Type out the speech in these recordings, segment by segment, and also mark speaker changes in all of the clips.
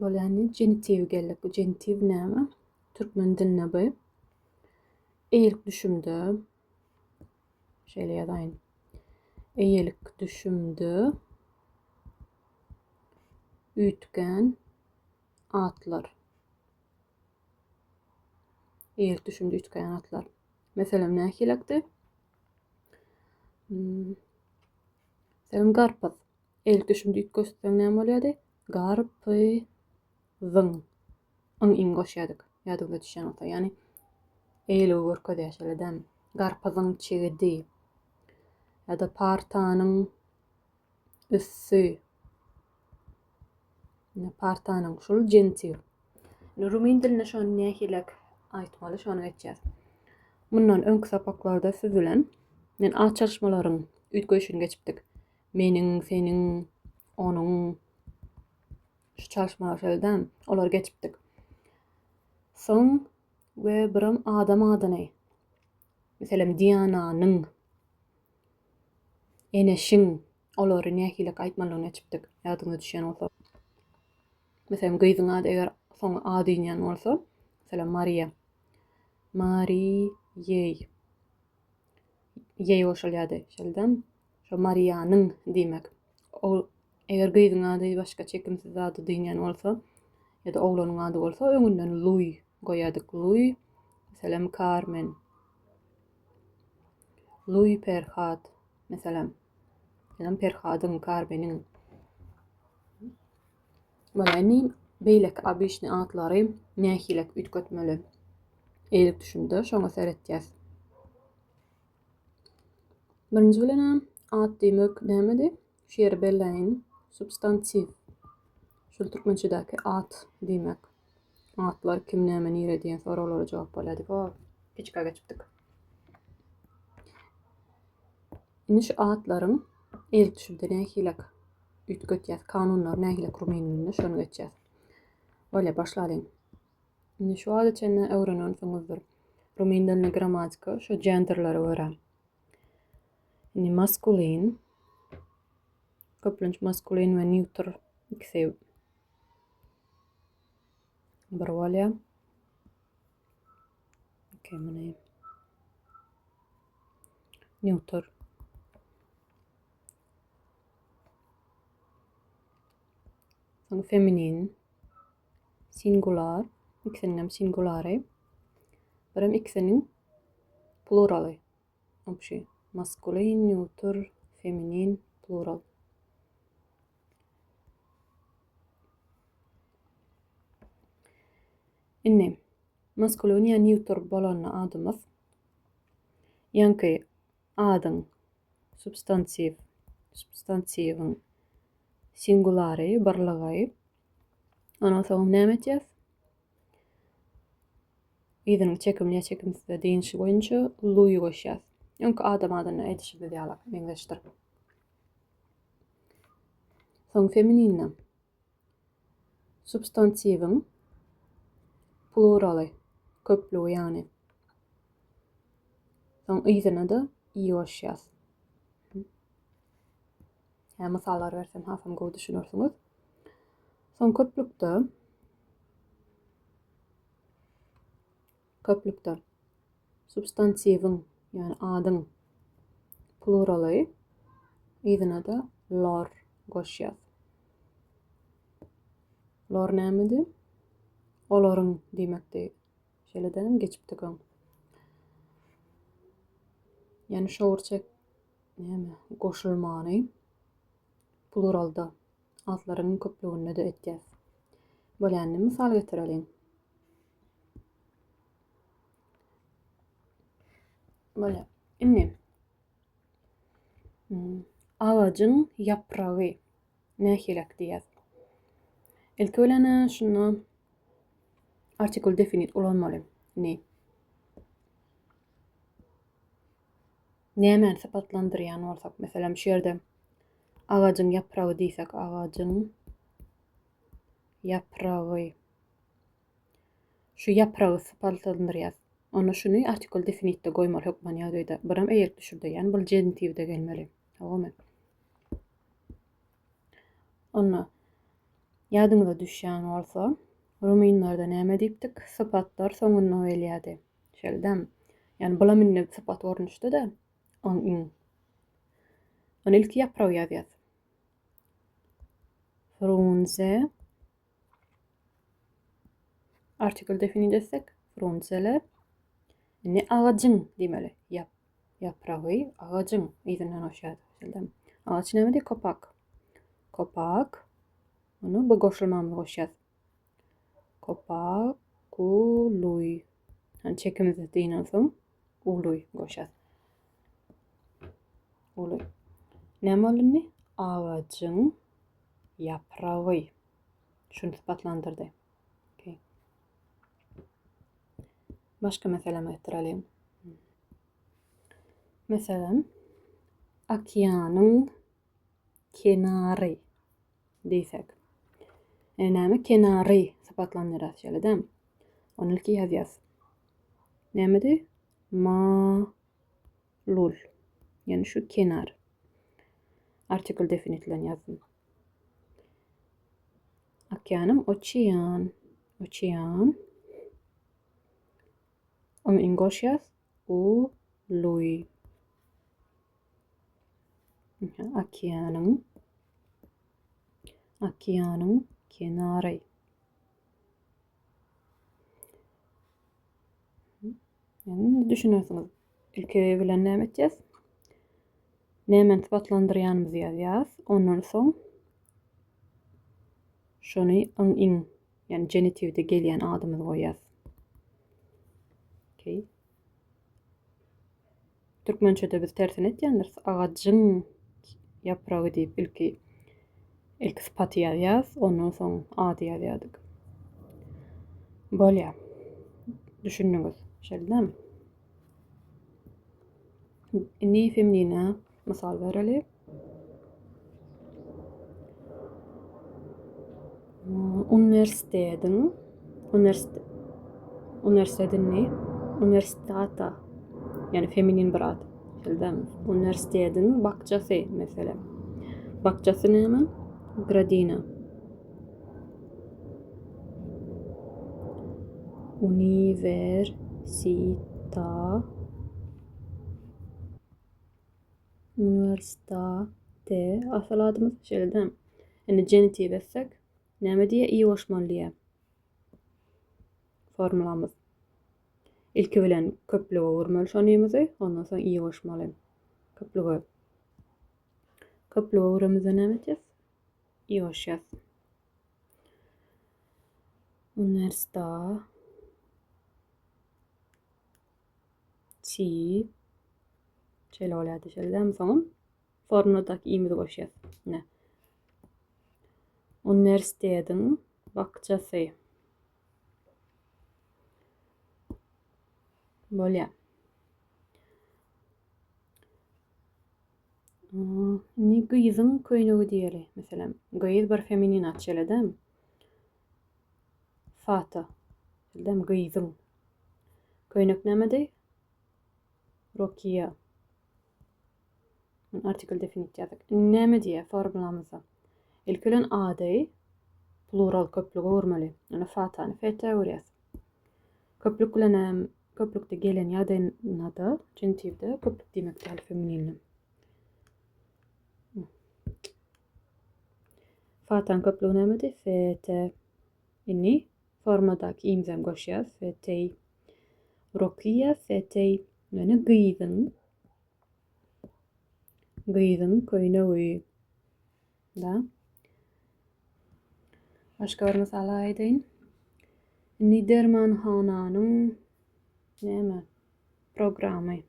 Speaker 1: Bolýar indi genitiw geldik. Bu genitiw näme? Türkmen dilinde bu eýelik düşümde şeýle ýazaýyn. Eýelik düşümde üýtgän atlar. Eýelik düşümde üýtgän atlar. Meselem nähilekdi? Hmm. Meselem garpyz. Eýelik düşümde üýtgetseň näme bolýardy? Garpyzyň. Yň iň goşýardyk. Ýadyňyza düşýän bolsa. Ýagny eýeligi görkezýär şeýle dämi? Garpyzyň çigidi. Ýa-da partanyň üsti. Ine partanyň şul genitiv. Indi rumyn dilinde şony nähilek aýtmaly, şony geçýäs. Mundan öňki sapaklarda siz bilen men at çalyşmalaryň üýtgeýşini geçipdik. Meniň, seniň, onuň şu çalyşmalar şeýle dämi? Olary geçipdik. Soň we birem adam adyny. Meselem, Diananyň, Eneşiň olary nähili aýtmalydygyny geçipdik. Ýadyňyza düşýän bolsa. Meselem, gyzyň ady eger soňy a diýilýän bolsa, meselem, Mariýa. Mariýeý. Ýeý goşulýardy. Şeýle Şo Mariýanyň diýmek. Ol eger gyzyň ady başga çekimsiz zady diýýän bolsa, ýa-da oglanyň ady bolsa, öňünden Luý goýardyk. Luý, meselem, Karmen. Luý Perhat, meselem. Meselem, Perhadyň, Karmeniň. Bolýar. Indi beýleki obyçny atlary nähilek üýtgetmeli? Eýelik düşümde şoňa seretýäs. Birinji bilenem at diýmek nämedi? Şu ýeri belläýin. Substantiw. Şul türkmençedäki at diýmek. Atlar kim, näme, nire diýen soraglara jogap bolýar diýip, o kiçikä geçipdik. Indi şu atlaryň eýelik düşümde nähilek üýtgetýäs, kanunlary nähilek rumyn dilinde şony geçýäs. Bolýar, başlalyň. Indi şu wagta çenli öwrenensiňizdir. Rumyn dilinde grammatika şu genderlere görä. Indi maskulin, köplenç maskulin we neutr ikisi bir bolýar. Okey, muny neutr. Soň feminin. Singular, ikisiniň hem singulary. Birem ikisiniň pluraly. Obşi. Maskulin, neutr, feminin, plural. Indi maskulin ýa neutr bolanda adymyz ýaňky adyň substantiw substantiwiň singulary birligi Ondan soň näme etýäs? Yzynyň çekimli ýa çekimsiz diýinişi boýunça luý goşýas. Öňki adam adyna edişimiz ýaly meňzeşdir. Soň femininde substantiwiň pluraly, köplügi ýagny. Soň yzyna-da i goşýas. Hä, mysallar bersem hasam gowy düşünersiňiz. Soň köplükde köplükde substantiwiň, ýagny adyň pluraly yzyna-da lor goşýas. Lor nämedi? Olaryň diýmekdi. Şeýle dämi geçipdik öň. Ýagny şowur çek näme goşulmany pluralda atlaryň köplüginde-de etýäs. Bolýar indi mysal getireliň. Bolýar. Indi hmm, agajyň ýapragy nähilek diýýäs. Ilki bilen şunda artikul definit ulanmaly. Indi Nämäni sypatlandyrýan bolsak, meselem, şu ýerde agajyň ýapragy diýsek, agajyň ýapragy. Şu ýapragy sypatlandyrýas. Onda şuny artikul definitde goýmaly hökman ýagdaýda. Biram eýelik düşürde, ýagny bul genitiwde gelmeli. Dogrymy? Onda. Ýadyňyza düşýän bolsa, rumynlarda näme diýipdik? Sypatlar soňunda gelýärdi. Şeýle-dämi? Ýagny bulam indi sypat görnüşde-de, oň iň. Ony ilki ýapragy ýazýas. Frunze Artikl definit etsek, frunzele. Indi agajyň diýmeli. Ýap, ýapragy agajyň yzyndan goşýar. Şeýle. Agaç näme diýip kopak. Kopak. Ony bu goşulmamyzy goşýar. Kopakuluý. Hani çekimizi diýen soň uluý goşýar. Uluý. Näme boldy indi? Agajyň ýapragy. Şuny sypatlandyrdy. Okay. Başga meselem getireliň. Meselem, okeanyň kenary diýsek. E, näme kenary sypatlandyrýar şeýle dämi? Ony ilki ýazýas. Nämedi? Ma lul. Ýani şu kenar. Artikl definit bilen ýazdym. Okeanym oçean. Oçean. Ony iň goşýas. U luý. Okeanyň okeanyň kenary. Indi düşünersiňiz. Ilki bilen näme etýäs? Nämäni sypatlandyrýanymyzy ýazýas. Ondan soň şony yň iň, ýagny genitiwde gelýän adymyzy goýýas. Okey. Türkmençede biz tersini etýändiris. Agajyň ýapragy diýip ilki ilki sypaty ýazýas, ondan soň ady ýazýardyk. Bolýar. Düşündiňiz. Şeýle Indi feminine mysal bereli. Uniwersitetiň uniwersitet uniwersitetini uniwersitata ýagny feminin bir at. Şeýle Uniwersitetiň bakjasy meselem. Bakjasy näme? Gradina. Uniwersita Uniwerstate asyl adymyz şeýle dämi? Indi genitiv etsek, näme diýýär? I goşmaly diýýär. Formulamyz. Ilki bilen köplüge öwürmeli şonymyzy, ondan soň i goşmaly. Köplüge. Köplüge öwüremizde näme etýäs? I goşýas. Uniwersita Ti şeýle bolýardy şeýle soňam formuladaky i'mizi goşýas. Ine. Uniwersitetiň bakjasy. Bolýar. Indi gyzyň köýnegi diýeli. Meselem, gyz bir feminin at şeýle dämi? Fata. Şeýle gyzyň. Köýnek nämedi? Rokiýa. Artikl definit ýazyk. Indi näme diýýär formulamyzda? Ilki bilen ady plural köplüge öwürmeli. Ýöne fatany feta öwürýäs. Köplük bilen hem köplükde gelen ýagdaýynda genitivde köplük diýmek däl femininde. Fatan köplügi nämedi? Fete. Indi formadaky imzem goşýas. Fetey. Rokiýa fetey. Ýöne gyzyň gyzyň köýnegi. Da. Başga bir mysal aýdaýyn. Indi dermanhananyň näme programy.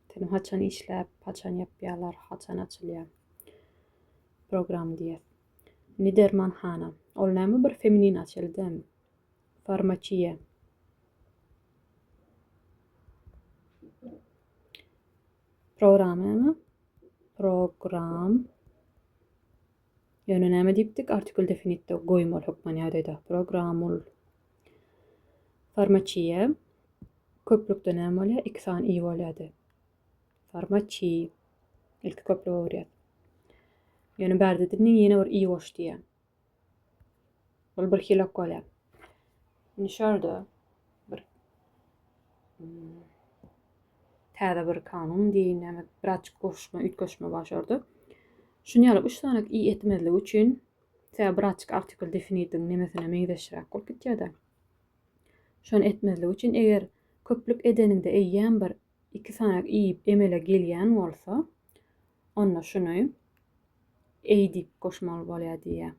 Speaker 1: Seniň haçan işläp, haçan ýapýarlar, haçan açylýar. Program diýýär. Indi dermanhana. Ol näme bir feminin açyldy dämi? Farmaçiýa. Program näme? Program. Ýöne näme diýipdik? Artikul definitde goýmaly hökman ýagdaýda. Programul. Farmaçiýa. Köplükde näme bolýar? Iki sany i bolýardy. Farmaçi. Ilki köplüge öwürýär. Ýöne bärde dini ýene bir i goş diýýär. Ol bir hilok bolýar. Indi şu ýerde bir hmm, täze bir kanun diýin, näme birazjyk goşma, üýtgeşme bar şu ýerde. Şuny ýaly üç sany i etmezlik üçin sebäbi birazjyk artikl definitiň nemesine meňzeşräk bolup gitýär-de. Şony etmezlik üçin eger köplük edeniňde eýýäm bir iki sany i emele gelýän bolsa, onda şuny eý diýip goşmaly bolýar diýýär.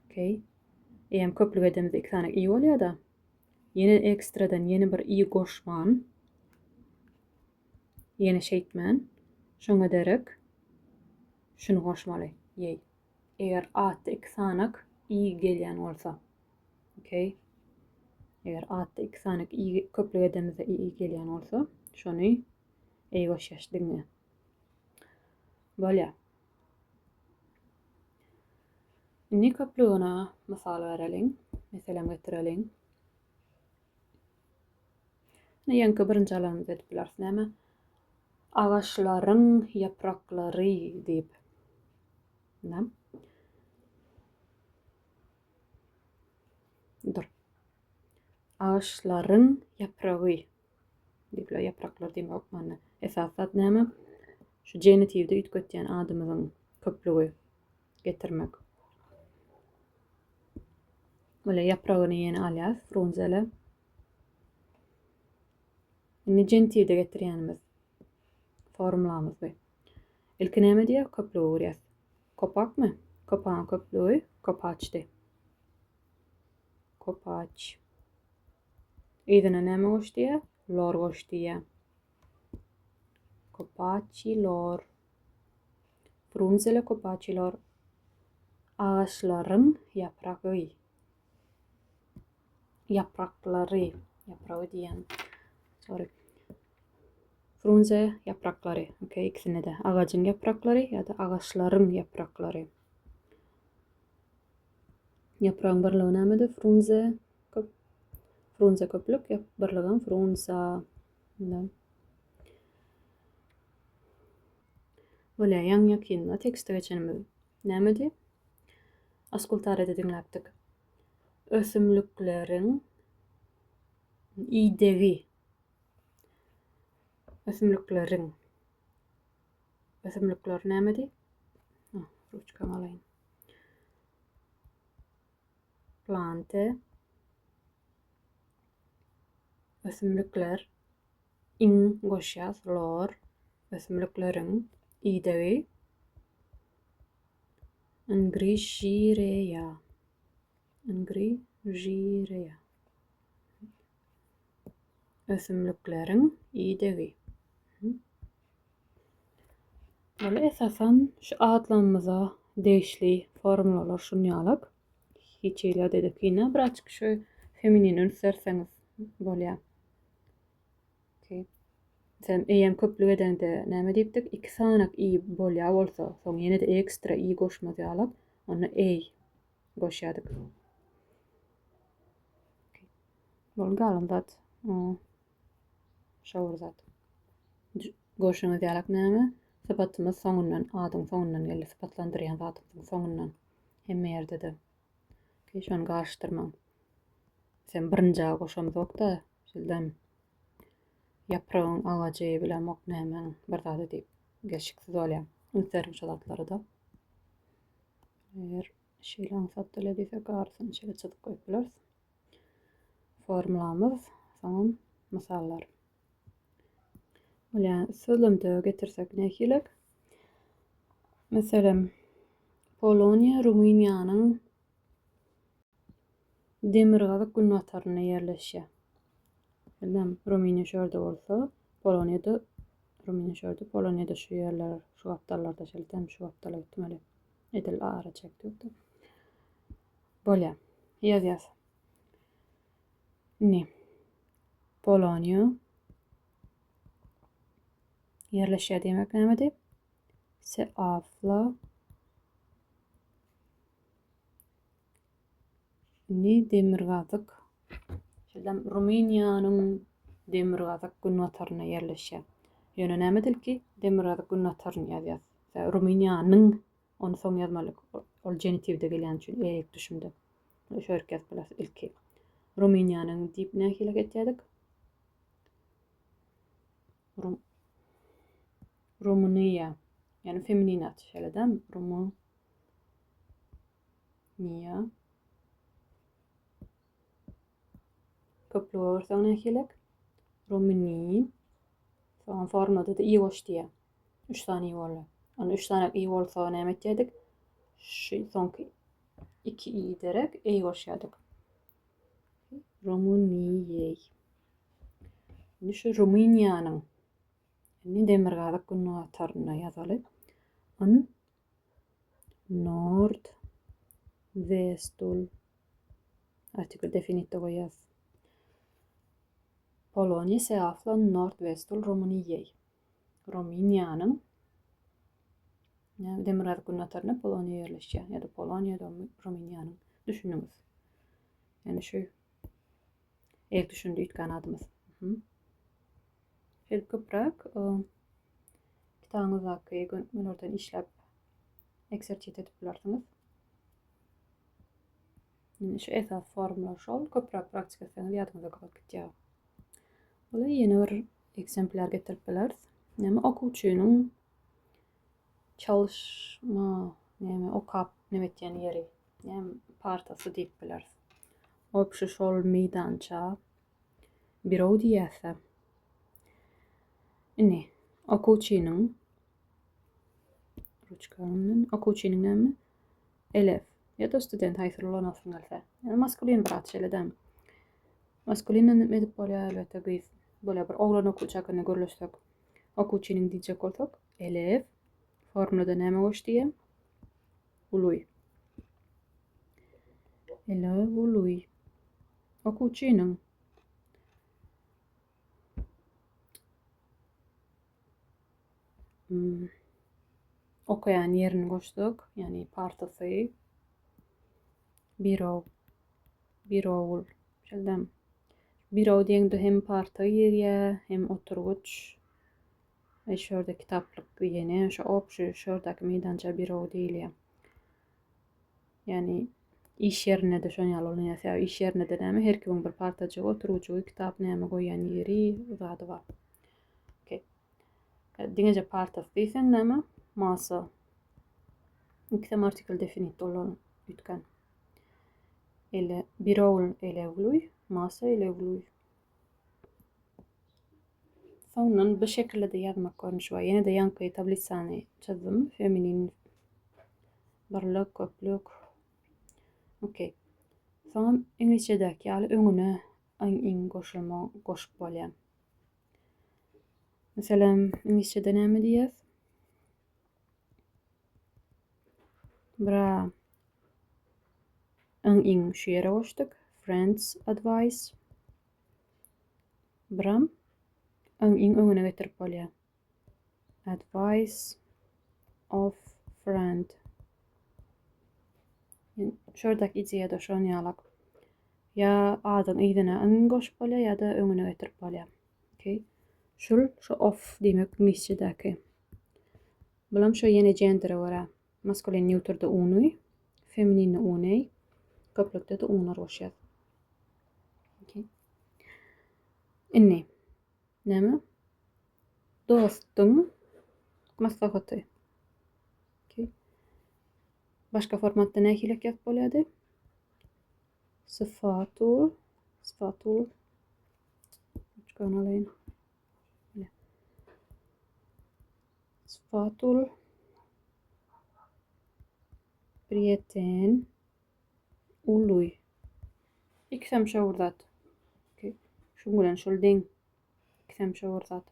Speaker 1: Okey. Eýýäm köplük edemizde iki sany i bolýar-da. Ýene ekstradan ýene bir i goşman, ýene şeýtmän, şoňa derek şuny goşmaly, ýeý. Eger atda iki sanak i gelýän bolsa. Okey. Eger atda iki sanak i köplük edemizde i i gelýän bolsa, şony eý goşýas diňe. Bolýar. Indi köplügine mysal bereliň. Meselem getireliň. Ine ýaňky birinji alanymyzy edip bileris. Näme? Agaçlaryň ýapraklary diýip. Näme? Dur. Agaçlaryň ýapragy. Diýip, ýapraklar diýmek hökmany. Esasy zat näme? Şu genitiwde üýtgetýän adymyzyň köplügi getirmek. Böyle ýapragyny ýene alýas, frunzele. Indi genitiwde getirýänimiz formulamyz bu. Ilki näme diýýär? Köplügi görýäs. Kopakmy? Kopagyň köplügi kopaçdy. Kopaç. Yzyna näme goş diýýär? Lor goş diýýär. Kopaçilor. Frunzele kopaçilor. Agaçlaryň ýapragy. Ýapraklary. Ýapragy diýýän. Sorry. Frunze ýapraklary. Okey, ikisinde de. Agajyň ýapraklary ýa-da agaçlaryň ýapraklary. Ýapragyň birligi nämedi? Frunze köp. Frunze köplük, ýap birligem frunza. Indi. Bolýar, ýaňy ýakynda tekste geçenimiz nämedi? Askultariýada diňläpdik. Ösümlikleriň idegi. Ösümlikleriň Ösümlikler nämedi? Ah, ruçkamy alaýyn. Plante ösümlikler iň goşýas lor ösümlikleriň idegi ingrižireýa ingrižireýa ösümlikleriň idegi Ol esasan şu atlamyza degişli formulalar şun ýalak. Hiç hili ýagdaýda kyn däl. Birazjyk şu feminine üns berseňiz bolýar. Okay. Sen eýem köplük edeňde näme diýipdik? Iki sanak i bolýar bolsa, soň ýene-de ekstra i goşmaz ýalak, onda eý goşýardyk. Okay. Bol galan zat. Şo bir zat. Görşüňiz ýalak näme? Sypatymyz soňundan, adyň soňundan geldi. Sypatlandyrýan zatymyzyň soňundan. Hemme ýerde-de. Okey, şony garyşdyrmaň. Sen birinji goşamzok-da, şeýdem ýapragyň agajy bilemok nämäň bir zady diýip gelşiksiz bolýar. Üns beriň şo zatlara-da. Eger şeýle aňsat dile diýsek, arasyny şeýle çyzyp goýup bileris. Formulamyz, soňam mysallar. Bolýar, sözlemde getirsek nähili? Meselem, Poloniýa Rumyniýanyň demirgazyk günbatarynda ýerleşýär. Bilmem, Rumyniýa şu ýerde bolsa, Poloniýada Rumyniýa şu ýerde, Poloniýada şu ýerler, şu gapdallarda şeýle şu gapdala gitmeli. Edil ara çekdik. Bolýar. Ýazýas. Indi Poloniýa ýerleşýär diýmek nämedi? Se afla Indi demirgazyk şeýle Rumyniýanyň demirgazyk günbatarynda ýerleşýär. Ýöne näme edilki? Demirgazyk günbataryny ýazýas. Rumyniýanyň. Ony soň ýazmaly. Ol genitiwde gelýän üçin eýelik düşümde. Şöýrük ýazyp bileris ilki. Rumyniýanyň diýip nähili etýärdik? Rum Rumyniýa. Ýani feminin at şeýle dämi? Rumyniýa. Köplüge görseň nähilek? Rumyni. Soň formada-da i goş diýýär. 3 sany i boldy. Onda 3 sany i bolsa näme etýärdik? Şu soňky 2 i derek e goşýardyk. Rumyniýe. Indi şu Rumyniýanyň indi demirgazyk günbatarynda ýazaly. Yn Nord Vestul Artikl definitde goýýas. Poloniýa se afla në nord-vestul Rumyniýei. Rumyniýanyň demirgazyk günbatarynda Poloniýa ýerleşýär ýa-da Poloniýa Rumyniýanyň düşüniňiz. Ýani şu el düşündi üýtgän adymyz. Şeýdip köpräk kitabyňyzdaky gönükmelerden işläp ekserçit edip bilersiňiz. Indi şu esasy formula şol. Köpräk praktika etseňiz ýadyňyzda galyp gitýär. Bula ýene bir ekzemplar getirip bileris. Näme okuwçynyň çalyşma, näme okap näme etýän ýeri, näme partasy diýip bileris. Obşi şol meýdança birou diýýäs-de. Indi okuwçynyň ruçka bilen okuwçynyň näme? Elef ýa-da student haýsyny ulanasyň gelse. Ýani maskulin bir at şeýle dämi? Maskulinden hem edip bolýar elbetde gyz. Bolýar bir oglan okuwçy hakynda gürleşsek. Okuwçynyň diýjek bolsak, elef formulada näme goş diýýär? Uluý. Elef uluý. Okuwçynyň Hmm. Okaýan ýerini goşduk, ýagny partasy. Biro. Birowul. Şeýle. Biro diýende hem parta girýär, hem oturgyç. E şu ýerde kitaplyk diýeni, şu obşi şu ýerdäki meýdança biro diýilýär. Ýagny iş ýerinde-de şoň ýaly bolýar. Sebäbi iş ýerinde-de näme her kimiň bir partajygy, oturgyjygy, kitap näme goýýan ýeri, zady bar. Okey. Diňeje partasy diýseň näme? Masa. Ikisem artikl definit bolan üýtgän. Ele birowul elewluý, masa elewluý. Soňundan bu şekilde de ýazmak görnüşi bar. Ýene-de ýaňky tablisany çyzdym. Feminin birlik, köplük. Okey. Soňam iňlisçedäki ýaly öňüne yň iň goşulma goşup bolýar. Meselem, iňlisçede näme diýýäs? Bra yň iň şu ýere goşduk. Friends advice. Bram yň iň öňüne getirip bolýar. Advice of friend. Şuradaki ideýa da şon ýalak. Ýa adyň yzyna yň goşup bolýar ýa-da öňüne getirip bolýar. Okay. Şul şu of diýmek iňlisçedäki. Bulam şu ýene gendere görä. Maskulin neutrda uny, femininde uney, köplükde-de unar goşýar. Okay. Indi näme? Dostuň maslahaty. Okay. Başga formatda nähili ýazyp bolýardy? Sfatul, sfatul. Ruçkany alaýyn. Sfatul prieten uluý. Ikisem şo bir zat. Şuň bilen şol deň. Ikisem şo bir zat.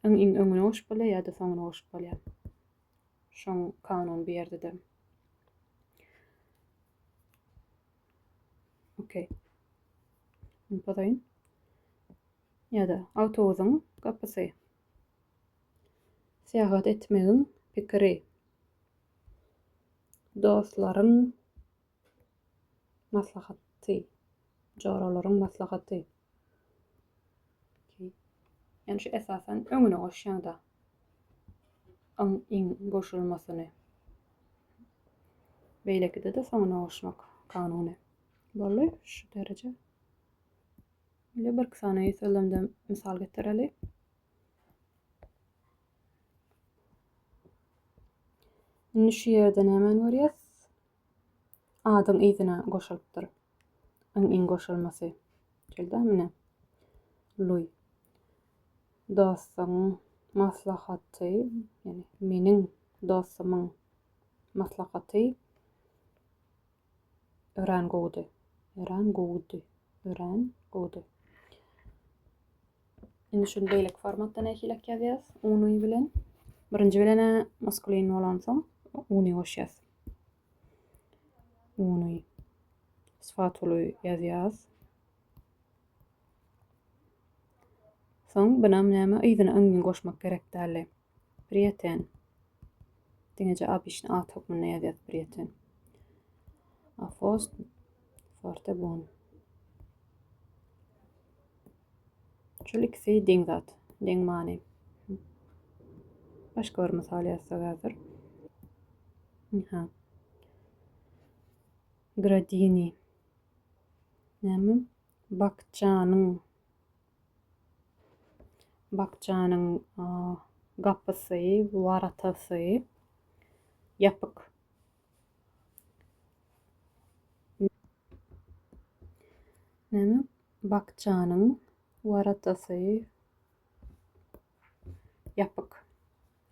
Speaker 1: Iň iň öňüne goşup bolýar ýa-da soňuna goşup bolýar. Şoň kanun bu ýerde-de. Okey. Bunu pozaýyn. Ýa-da awtobusyň gapysy. Syýahat etmegiň pikiri. Dostlaryň maslahaty. Joralaryň maslahaty. Okey. Ýani şu esasan öňüne goşýaň-da. Yň, iň goşulmasyny. Beýlekide-de soňuna goşmak kanuny. Boldy şu dereje. Indi bir sany sözlemde mysal getireli. Indi şu ýerde nämäni görýäs? Adyň yzyna goşulypdyr. Yň iň goşulmasy. Şeýle mine. Luý. Dostuň maslahaty, ýagny meniň dostumyň maslahaty örän gowudy. Örän gowudy. Örän gowudy. Indi şuny beýleki formatda nähilek ýazýas? Uny bilen. Birinji bilen maskulin bolansoň uny goşýas. Uny sfatuly ýazýas. Soň bunam näme yzyna yňy goşmak gerek däldi. Prieten. Diňeje obyçny at hökmünde ýazýas prieten. A fost forte bon. Şol ikisi deň zat, deň many. Başga bir mysal ýazsak häzir. Aha. Gradini. Näme? Bakjanyň Bakjanyň gapysy, waratasy ýapyk. Näme? Bakjanyň waratasy ýapyk.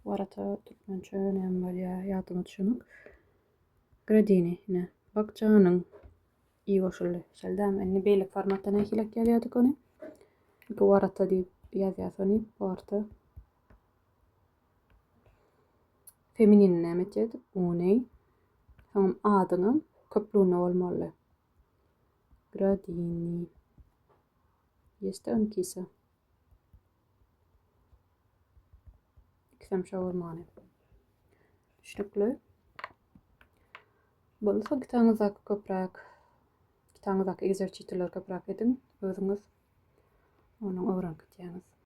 Speaker 1: Warata türkmençe näme bolýar ýadyma düşenok. Gradini ine. Bakjanyň i goşuldy. Şeýle dämi? Indi beýleki formatda nähilek ýazýardyk ony? Ilki warata diýip ýazýas ony. Warta. Feminin näme etýärdik? Uni. Soňam adyňam köplüginde bolmaly. Gradini. Ýeste onkisa. Ikisem şo bolmaly. Düşnükli. Bolsa kitabyňyzdaky köpräk kitabyňyzdaky egzerçitler köpräk ediň özüňiz. Onuň öwrenip gitýäňiz.